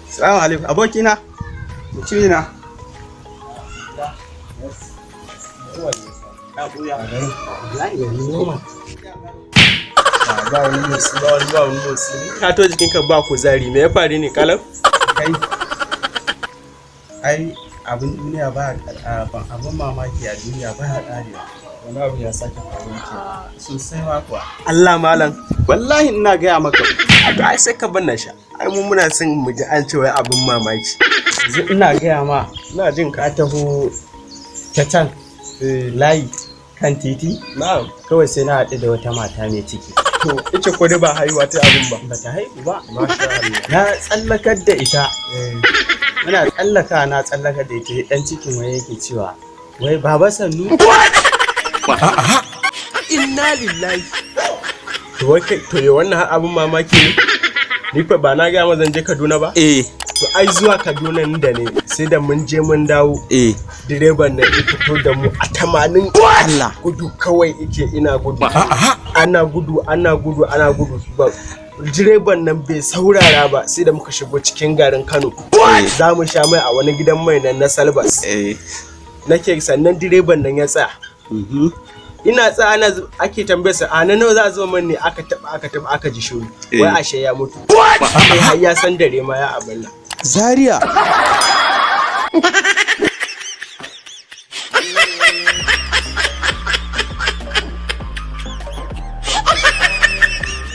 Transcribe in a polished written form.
Salamu alaikum, abokina, mutumina. Ba wani motsi, ba wani, ba wani motsi. Ka to jikinka ba kuzari, me ya faru ne kalam? Kai, ai abin duniya ba abin mamaki a duniya ba ya karewa. Wani abu ya sake faruwa ke? Sosai ma kuwa. Allah malam. Wallahi ina gaya maka. A to ai sai ka banna sha. Ai mu muna son mu ji an ce wai abin mamaki. Yanzu ina gaya ma, Ina jin ka. ka taho ta can layi kan titi, Na'am. kawai sai na haɗu da wata mata mai ciki. To ita ko dai ba haihuwa ta abin ba? Bata haihu ba. Masha Allah. Na tsallakar da ita. Muna tsallaka, na tsallakar da ita, dan cikin wai yake cewa, "Wai baba, sannu." Inna lillahi. To wai kai, to ye wannan har abin mamaki ne? Ni fa ba na ga ma zan je Kaduna ba? Eh. To ai zuwa Kaduna nan da ne sai da mun je mun dawo. Direban nan ya fito da mu a 80. Allah. Gudu kawai yake, ina gudu. Ana gudu, ana gudu, ana gudu. Ba direban nan bai saurara ba sai da muka shigo cikin garin Kano. Za mu sha mai a wani gidan mai nan na Salbas. Nake sannan direban nan ya tsaya. Ina tsaya ana ake tambayar sa a nan nawa za a zo man ne, aka taba, aka taba, aka ji shiru. Wai ashe ya mutu. Sai har ya san dare ma ya abin nan. Zaria.